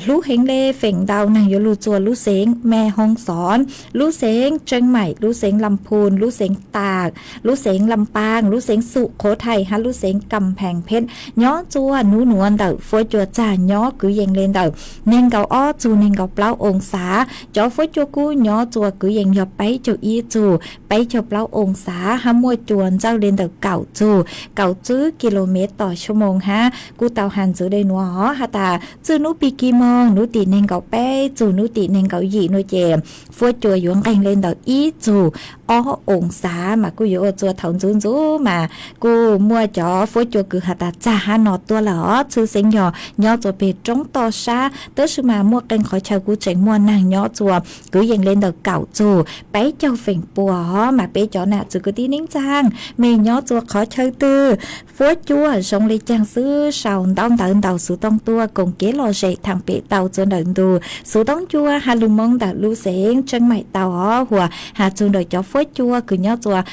hlub heev le feem ntau naag yuav lug txuas lub xeev Me Hoo Xov, lub xeev Tseeb Maim, lub xeev Lam Phun, lub xeev Tam, lub xeev Lam Paam, lub xeev Xum Qhuv Thais hab lub xeev Kam Pheej Phej. Nyob txuas nub nuav ntawm fuab cua txag nyob kwv yees le ntawm neeg nkaum ob txug neeg nkaum plaub oo xav. Cov fuab cua kuj nyob txuas kwv yees yog peb caug ib txug peb caug plaub oo xav hab muaj cua ntxawj le ntawm kaum txug kaum tswb kis lus mev tom xyoo moos hab kuj tau has ntxiv le nuav os has tas txwj nub pig kig moog nub tim neeg nkaum peb txug nub tim neeg nkaum yim nua ces fuab cua yuav nqeeg le ntawm ib txug ob oo xav mas kuj yuav ua txuas thaum ntxuv ntxuv mas kuj muaj cov fuab cua kws has tas txag hab no tuaj lawm os. Txhwj xeeb yog nyob txuas peg roob toj sab tab sis mas muaj qee qhov chaw kuj tseem muaj naag nyob txuas kwv yees le ntawm kaum txug peb caug feem pua os mas peb cov nam txwv kwv tij neej tsaa mej nyob txuas qhov chaw twg fuab cua zoo le caag xwb sau ntaub ntawv ntaus xuv tooj tuaj koom kev lom zem thaam pem tau txuas ntawm ntu xuv tooj cua has lug moo ntawm lub xeev Tseeb Maim tau os. Huas has txug ntawm cov fuab cua kws nyob txuas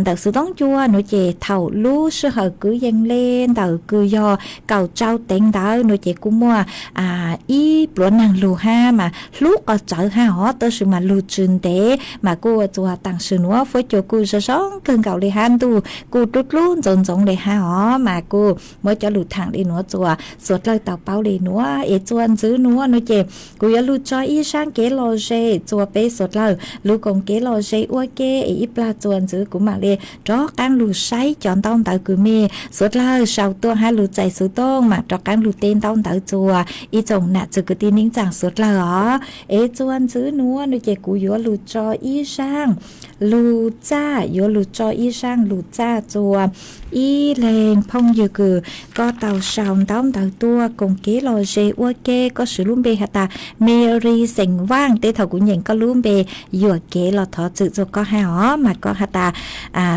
ntawm xuv tooj cua nua ces thaum lub sij hawm kwv yees le ntawm kws yog kaum tsau teev ntawd nua ces kuj muaj ib pluav naag lug hab mas hlub qhov tsawv hab os tab sis mas lug tsi ntev mas kuj ua txuas taam sim nuav fuab cua kuj zoo zoo kawg nkaus le hab ntuj kuj dlub dlub ntxoov ntxoov le hab os mas kuj muab cov lug thaam le nuav txuas suav dlawg tau paub le nuav es txuas ntxiv nuav nua ces kuv yuav lug tso ib zaaj kev lom zem txuas peb suav dlawg lug koom kev lom zem ua ke es ib plag txuas ntxiv kuv mam le rov qaab lug saib cov ntaub ntawv kws mej suav dlawg sau tuaj hab lug txais xuv tooj mas rov qaab lug teb ntaub ntawv txuas ib tsoom nam txwv kwv tij neej tsaa suav dlawg os. Es txuas ntxiv nuav nua ces kuv yuav lug tso ib zaaj lug txaj, yuav lug tso ib zaaj lug txaj txuas ib leeg phooj ywg kws koj tau sau ntaub ntawv tuaj koom kev lom zem ua ke. Koj swv lub npe has tas Mary xeem Vaaj, tej thaum kuv nyeem koj lub npe yuam kev los thov txim txuas koj hab os. Mas koj has tas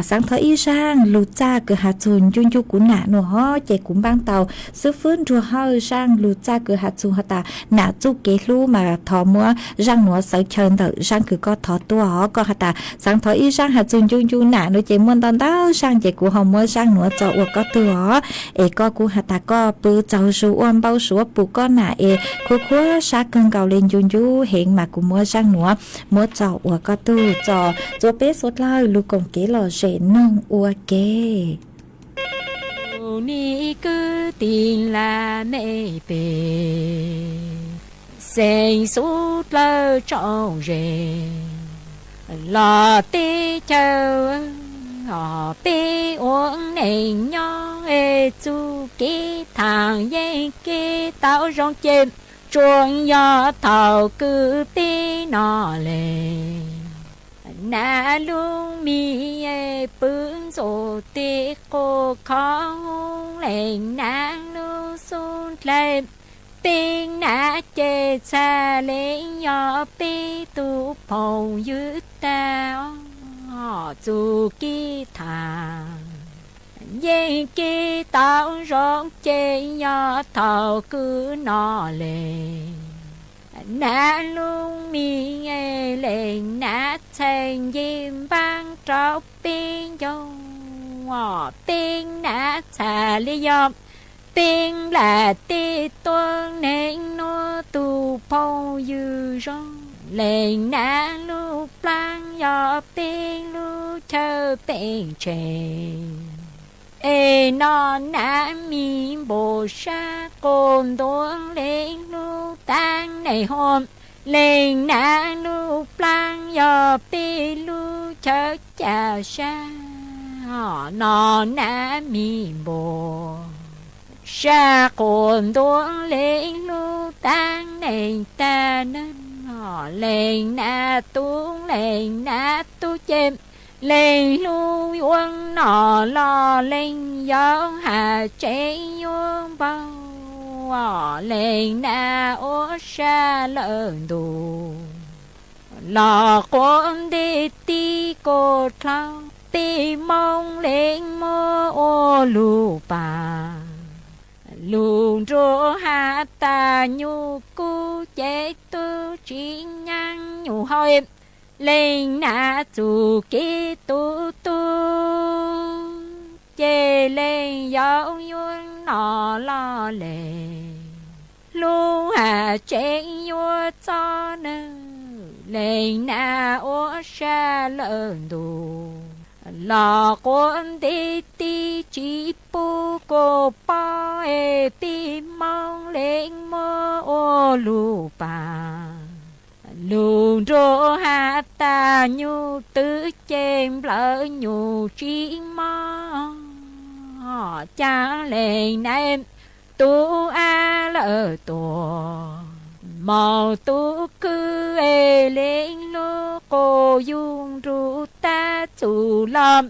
xaav thov ib zaaj lug txaj kws has txug ncu ncu kuv nam nua hov ces kuv npaab tau xwb fwb nruag hawj zaaj lug txaj kws has txug has tas nam txuj kev hlub mas thov muab zaaj nuav xawv chaw ntawm zaaj kws koj thov tuaj os. Koj has tas xaav thov ib zaaj has txug ncu ncu nam nua ces muaj ntau ntau zaaj ces kuv ho muab zaaj nuav tso ua koj tug os. Es koj kuj has tas koj pw txaug zug ua npau suav pum koj nam es khuv khuav sab kawg nkaus le ncu ncu heev mas kuv muab zaaj nuav muab tso ua koj tug tso txuas peb suav dlawg lug koom kev lom zem noog ua ke. Nim kwv tij laj mej pej xeem suav dlawg tsoom ze los teb chaws peb ua neej nyob txuj kev thaam yeej kev tau zoo ces tsuas yog thaum kws peb no le nam lub mis pw ntxuav tej qub qhov leej nam lub xub dlawg peb nam ces txhaj le yog peb tug phooj ywg tag txuj kev thaam yeej kev tau zoo ces yog thaum kws no le Nab lub mis, leej nab txhais ncig npaab rau peb ncaug, peb nab txhais li yog peb nplaim tej tuab neeg nuav tug phooj ywg zoo. Leej nab lub plaab yog peb lub chaw peb tsheej, es nov nab mis npaum sab quas ntuam leej lub taab neeg huam. Leej nab lub plaab yog peb lub chaw ca sab, nov nab mis npaum sab quas ntuam leej lub taab neeg tag neeg. Leej nab tub, leej nab tub ces leej lub yuav noj los leej yau has tsev yuav npau. Leej nab ua sab lawm ntuj los quav nteg tib kuas dlhau, peb Moob leej muab ua lug paag. Lug nruab has tas nyuj kub ces tub tsi nyaab nyuj hau. Leej nab txuj kev tu tub ces leej yau yuav noj los leej lub has tsev yuav txob nab. Leej nab ua sab lawm ntuj los quav nteg tib tsi pub kuas pob es peb Moob leej muab ua lug paag. Lug nruab has tas nyuj twb ces nplawm nyuj tsi mob, ca leej nab tub ab lawm tuag. Maum tub khwb es leej lub quas yug nruj tab txug los,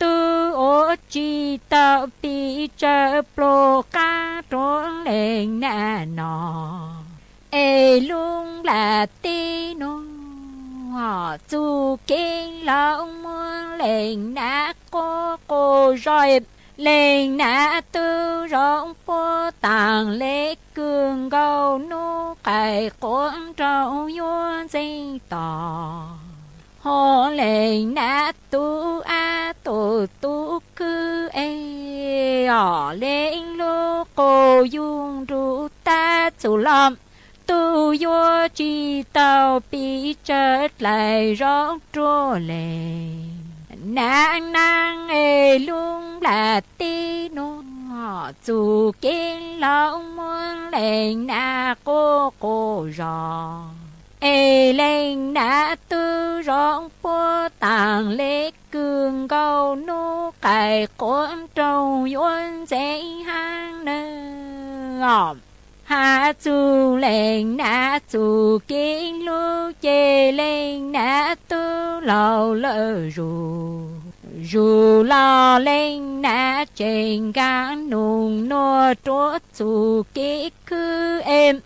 tub ua tsi tau pim tsawv pluag qab rua leej nab no. Es lub nplaj teb nuav txuj kev laus muab leej nab quab quas zog, leej nab tub zoo puab taag le kws nkaus nub qais quav nrau yuav ntxeev tos. Hos leej nab tub ab tug tub khwb es, os leej lub quas yug nruj tab txug los, tub yuav tsi tau pim tsawv dlais zov rua leej nab naab. Es lub nplaj teb nuav txuj kev laus muab leej nab quab quas zog, es leej nab tub zoo puab taag le kws nkaus nub qais quav nrau yuav ntxeev haab nawb. Has txug leej nab txuj kev hlub ces leej nab tub laug lawm zuj, zuj los leej nab tseem nkaag nug nuav rua txuj kev khwb es,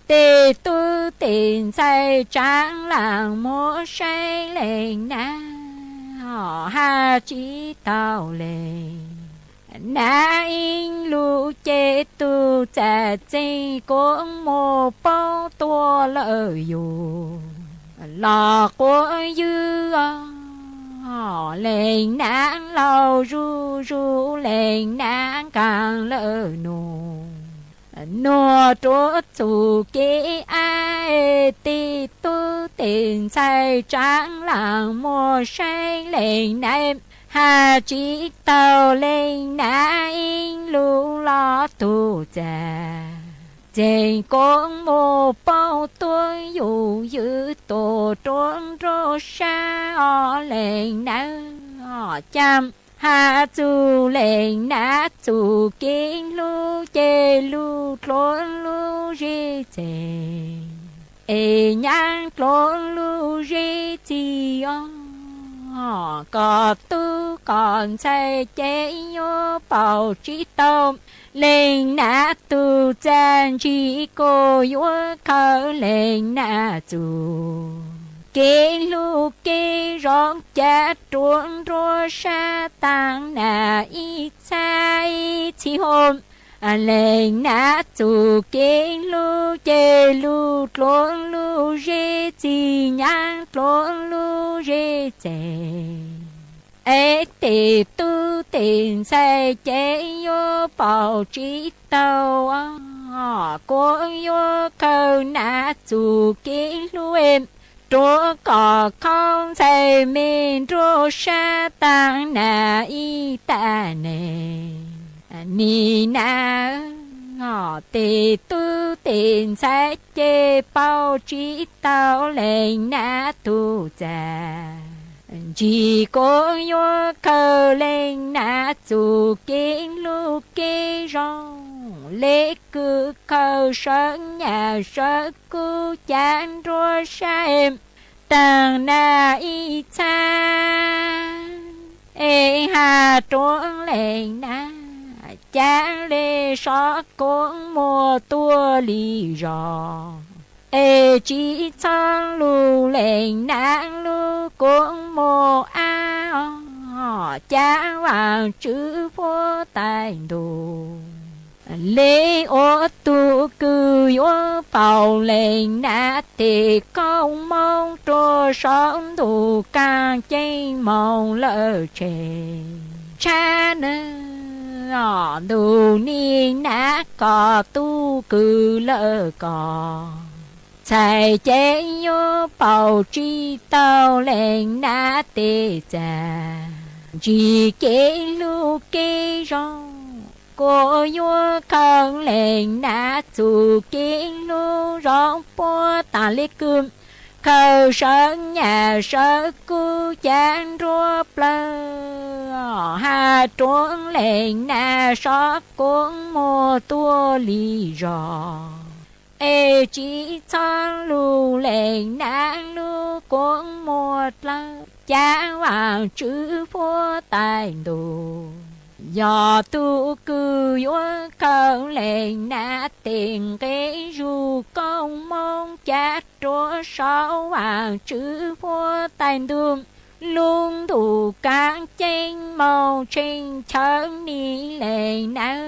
tej tub tej ntxhais tsaav laam muab saib leej nab, hos has tsi tau leej nab ib lug ces tug txaj txeeg kuas muaj paub tuaj lawm yug los quav ywg, leej nab laug zuj, zuj leej nab nkaag lawm nuav, nuav rua txuj kev ab, tej tub tej ntxhais tsaav laam muab saib leej nab, has tsi tau leej nab ib lug los tug txaj txeeg kuas muaj paub tuaj yug ywg tuaj rua nruab sab os leej nab, os ca has txug leej nab txuj kev hlub ces lug dluav lub zeb txeeg, es nyab dluav lub zeb txig os, koj tub koj ntxhais ces yuav paub tsi tau leej nab tug txaj ntshis kuas yuav khawm leej nab txuj kev hlub kev zoo ca rua nruab sab taag nag ib txhab ib txhis hum. Leej Nab txuj kev hlub ces lub dluav lub zeb txij nyab dluav lub zeb txev. Es tej tub tej ntxhais ces yuav paub tsis tau, kuv yuav khaws Nab txuj kev hlub rua kom khaub ntxhais me nruab sab taag Nab ib tag neeg. Nim Nab tej tub tej ntxhais ces paub tsis tau Leej Nab tug txaj. Ntsig kuv yuav khaws Leej Nab txuj kev hlub kev zoo, le kws khaws sawv nyaj sawv kub cav nruab sab taag Nab ib txhab. Es has rua Leej Nab cav le sov koob muag tuaj li zog, es tsis txhob lug Leej Nab lub koob muag ab, cav Vaajtswv puab tais ntuj. Le ua tug kws yuav paub Leej Nab tej koob moov rua saum ntuj kaaj ceeb moog lawm tseg. Tshab ntuj Nim Nab koj tug kws lawm koj, ntxhais ces yuav paub tsis tau Leej Nab tej txaj. Ntsig kev hlub kev zoo, kuv yuav khaws Leej Nab txuj kev hlub zoo puab taag le kws khaws sawv nyaj sawv kub cav nruab plawg, has rua Leej Nab sov koob muag tuaj li zog, es tsis txhob lug Leej Nab lub koob muag dlawb, cav Vaajtswv puab tais ntuj. Yog tug kws yuav khaws Leej Nab tej nqe zug koob moov cav rua saum Vaajtswv puab tais ntuj, lub ntuj kaaj ceeb moog tshee chaw Nim Leej Nab.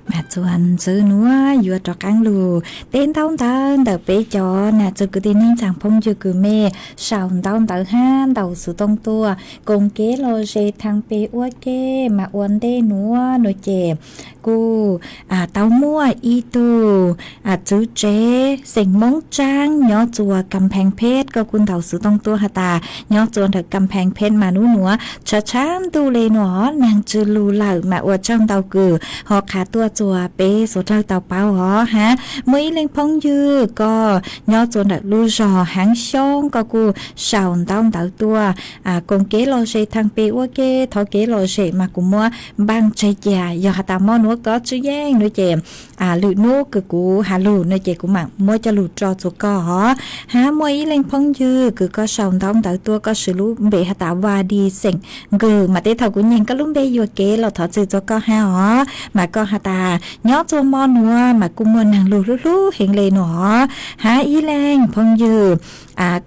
Mas txuas ntxiv nuav yuav rov qaab lug teb ntaub ntawv ntawm peb cov nam txiv kwv tij neej tsaa phooj ywg kws mej sau ntaub ntawv hab ntaus xuv tooj tuaj koom kev lom zem thaam peg ua ke. Mas ua ntej nuav nuav ces Kuj tau muaj ib tug txwv tsev xeem Moob Tsaab nyob txuas Kam Pheej Pheej, koj kuj ntaus xov tooj tuaj has tas nyob txuas ntawm Kam Pheej Pheej mas nub nuav tshav tshav ntuj le nuav neeg tsw lug lawm mas ua tsaug ntau kws ho qha tuaj txuas peb suav dlawg tau paub os hab. Muaj ib leeg phooj ywg koj nyob txuas ntawm lub zog Haav Xyoob, koj kuj sau ntaub ntawv tuaj koom kev lom zem thaam pem ua ke, thov kev lom zem mas kuv muab npaaj tseg cia. Yog has tas mo nuav koj tsi yeej nuav ces lwm nub kws kuv has lug nuav ces kuv maam muab coj lug tso txuas koj os. Hab muaj ib leeg phooj ywg kws koj sau ntaub ntawv tuaj, koj swv lub npe has tas Vaj Di xeem Nkws, mas tej thaum kuv nyeem koj lub npe yuam kev los thov txim txuas koj hab os. Mas koj has tas nyob txuas mo nuav mas kuj muaj neeg lug hlub hlub heev le nuav os. Hab ib leeg phooj ywg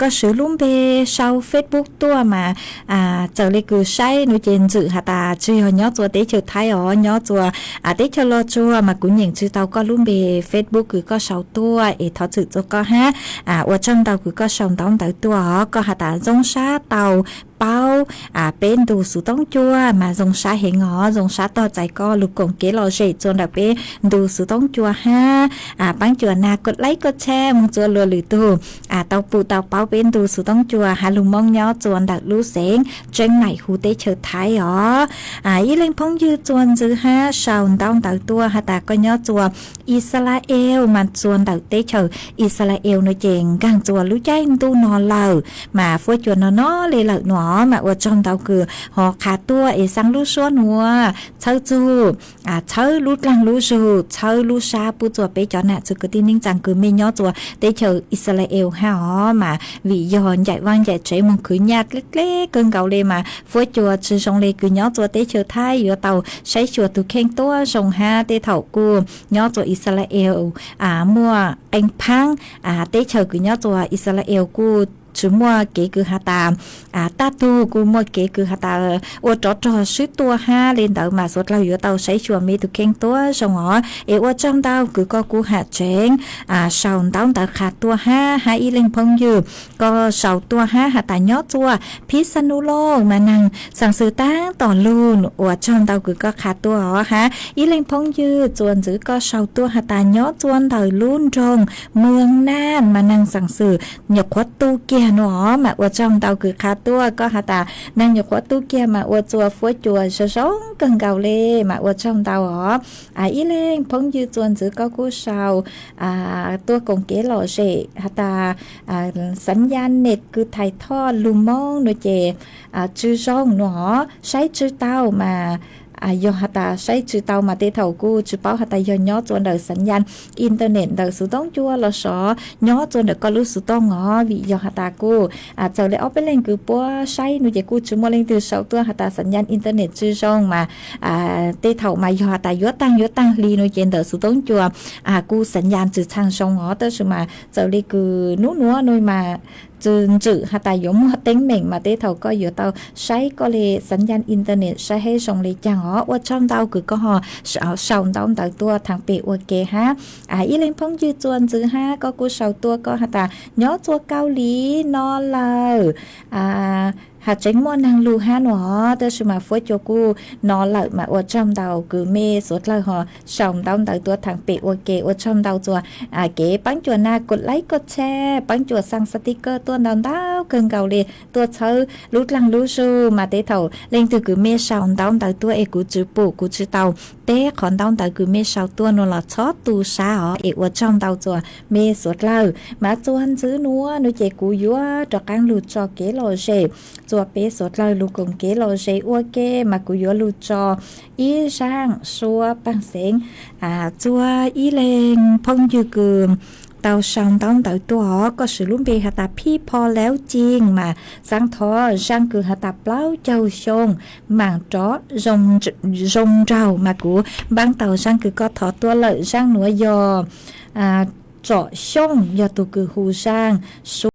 koj swv lub npe sau Facebook tuaj mas txawm le kws saib nuav ces ntxwm has tas tsi yog nyob txuas teb chaws Thaib os, nyob txuas teb chaws Los Tsuas mas kuv nyeem tsi tau koj lub npe Facebook kws koj sau tuaj es thov txim txuas koj hab. Ua tsaug ntau kws koj sau ntaub ntawv tuaj os. Koj has tas zoo sab tau paub peb ntu xuv toob cua mas zoo sab heev os, zoo sab tog txais koj lug koom kev lom zem txuas ntawm peb ntu xuv toob cua hab. Paab cuam nag koj like koj share moog txuas luas lwm tug tau pum tau paub peb ntu xuv toob cua has lug Moob nyob txuas ntawm lub xeev Tseeb Maim huv teb chaws Thaib os. Ib leeg phooj ywg txuas ntxiv hab sau ntaub ntawv tuaj has tas koj nyob txuas Yixalayees mas txuas ntawm teb chaws Yixalayees nuav ces nkaag txuas lub caij ntuj no lawm mas fuab cua no no le lawm nuav mas ua tsaug ntau kws ho qha tuaj es xaa lub suab nuav txhawb txug, txhawb lub dlaag lub zug, txhawb lub sab pub txuas peb cov nam txiv kwv tij neej tsaa kws mej nyob txuas teb chaws Yixalayees hab os. Mas vim yog ncaim vaaj ncaim tsev moog khwv nyaj dleb dleb kawg nkaus le mas fuab cua tsi zoo le kws nyob txuas teb chaws Thaib yuav tau saib xyuas tug kheej tuab zoo hab. Tej thaum kuj nyob txuas Yixalayees muaj qee phaab teb chaws kws nyob txuas Yixalayees kuj tsi muaj kev kws has tas, tag tug kuj muaj kev kws has tas ua rov rog swb tua hab. Le ntawd mas suav dlawg yuav tau saib xyuas mej tug kheej tuab zoo os. Es ua tsaug ntau kws koj kuj has tseev sau ntaub ntawv qha tuaj hab. Hab ib leeg phooj ywg koj sau tuaj hab has tas nyob txuas Phib Xab Nuj Looj mas neeg xaam xwm taag tom lug, ua tsaug ntau kws koj qha tuaj os hab. Ib leeg phooj ywg txuas ntxiv koj sau tuaj has tas nyob txuas ntawm lub nroog Muas Naj mas neeg xaam xwm nyuam qhuav tu kiag nuav os mas ua tsaug ntau kws qha tuaj. Koj has tas neeg nyuam qhuav tu kiag mas ua txuas fuab cua zoo zoo kawg nkaus le mas ua tsaug ntau os. Ib leeg phooj ywg txuas ntxiv koj kuj sau tuaj koom kev lom zem has tas xav ya net kws thais thoj lug Moob nuav ces tsi zoo nuav os, saib tsi tau mas yog has tas saib tsi tau mas tej thaum kuj tsi paub has tas yog nyob txuas ntawm xav ya internet ntawm xuv toob cua los sov nyob txuas ntawm koj lub xuv tooj os. Vim yog has tas kuj txawm le ob peb leeg kws puab saib nuav ces kuj tsi muaj leej twg sau tuaj has tas xav ya internet tsi zoo mas tej thaum mas yog has tas yuav taag yuav taag hli nuav ces ntawm xuv toob cua kuj xav ya tsi txhaaj zoo os. Tab sis mas txawm le kws nub nuav nuav mas tsi ntxwm has tas yuav muaj teeb meem mas tej thaum koj yuav tau saib koj le xav ya internet saib hab zoo le caag os. Ua tsaug ntau kws koj ho sau ntaub ntawv tuaj thaam pem ua ke hab. Ib leeg phooj ywg txuas ntxiv hab koj kuj sau tuaj koj has tas nyob txuas Kaus Lim no lawm, has tseev muaj neeg lug hab nuav os. Tab sis mas fuab cua kuj no lawm mas ua tsaug ntau kws mej suav dlawg ho sau ntaub ntawv tuaj thaam pem ua ke. Ua tsaug ntau txuas kev paab cuam nag koj like koj share, paab cuam xaa xaa ti kawj tuaj ntau ntau kawg nkaus le tuaj txhawb lub dlaag lub zug mas tej thaum leej twg kws mej sau ntaub ntawv tuaj es kuv tsi pum kuv tsi tau teb qhov ntaub ntawv kws mej sau tuaj nuav los txhob tu sab os. Es ua tsaug ntau txuas mej suav dlawg. Mas txuas ntxiv nuav nuav ces kuv yuav rov qaab lug tso kev lom zem txuas peb suav dlawg lug koom kev lom zem ua ke mas kuv yuav lug tso ib zaaj suab paaj xeev txuas ib leeg phooj ywg kws tau sau ntaub ntawv tuaj os. Koj swv lub npe has tas Phij Pho Lauj Cing mas xaav thov zaaj kws has tas plaub caug xyoo maam rov zoo nraug mas kuv npaab tau zaaj kws koj thov tuaj lawm. Zaaj nuav yog Tsom Xyooj yog tug kws hu zaaj suab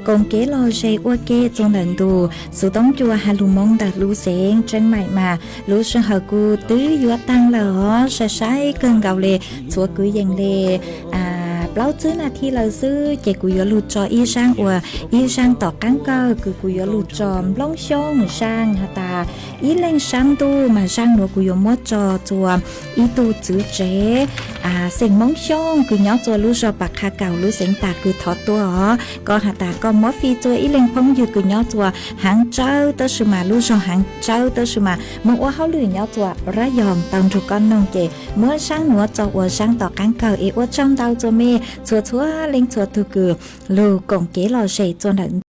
Koom kev lom zem ua ke txuas ntawm ntu, xuv toob ncua has lug moo ntawm lub xeev Tseeb Maim mas lub sij hawm kuj twb yuav taag lawm os, sai sai kawg nkaus le. Txhua kwv yees le plaub tsib nas this lawm xwb ces kuv yuav lug tso ib zaaj uas ib zaaj tom qaab kawg kws kuv yuav lug tso Nplooj Xyooj zaaj has tas ib leeg saab ntuj mas zaaj nuav kuv yuav muab tso txuas ib tug txwv tsev xeem Moob Xyooj kws nyob txuas lub zog Pas Qha Kaum lub xeev Tag kws thov tuaj os. Koj has tas koj muab fij txuas ib leeg phooj ywg kws nyob txuas haav tsawb tab sis mas lub zog haav tsawb tab sis mas moog ua hauj lwm nyob txuas Rab Yoog tau nrug koj noog ces muab zaaj nuav tso ua zaaj tom qaab kawg es ua tsaug ntau txuas mej txhua txhua leej txhua tug kws lug koom kev lom zem txuas ntawm ntu.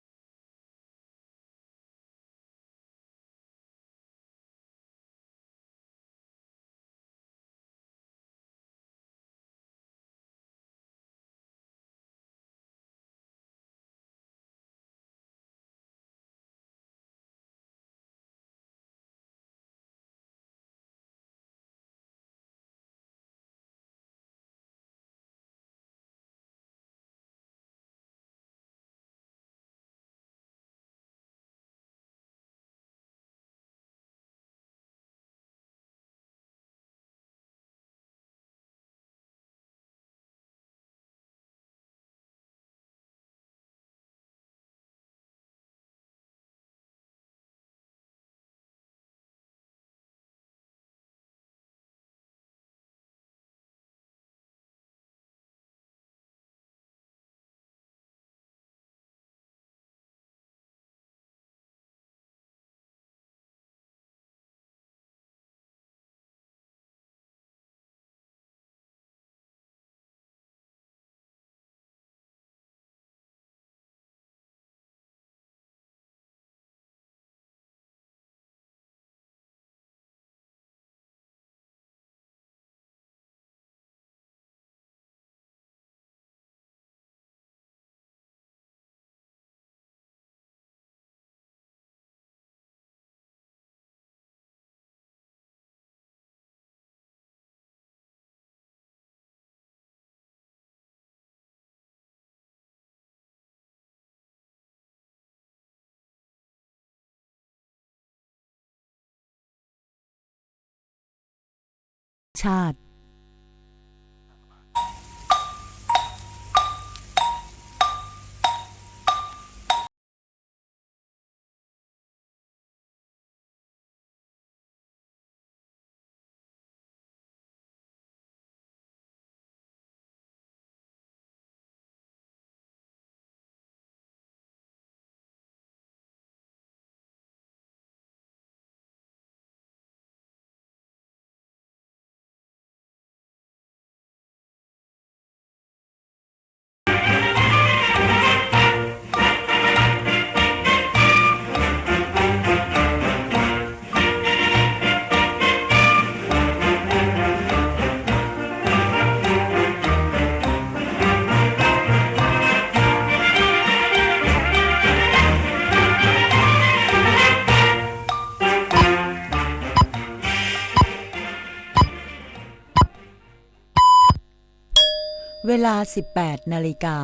เวลา สิบแปดนาฬิกา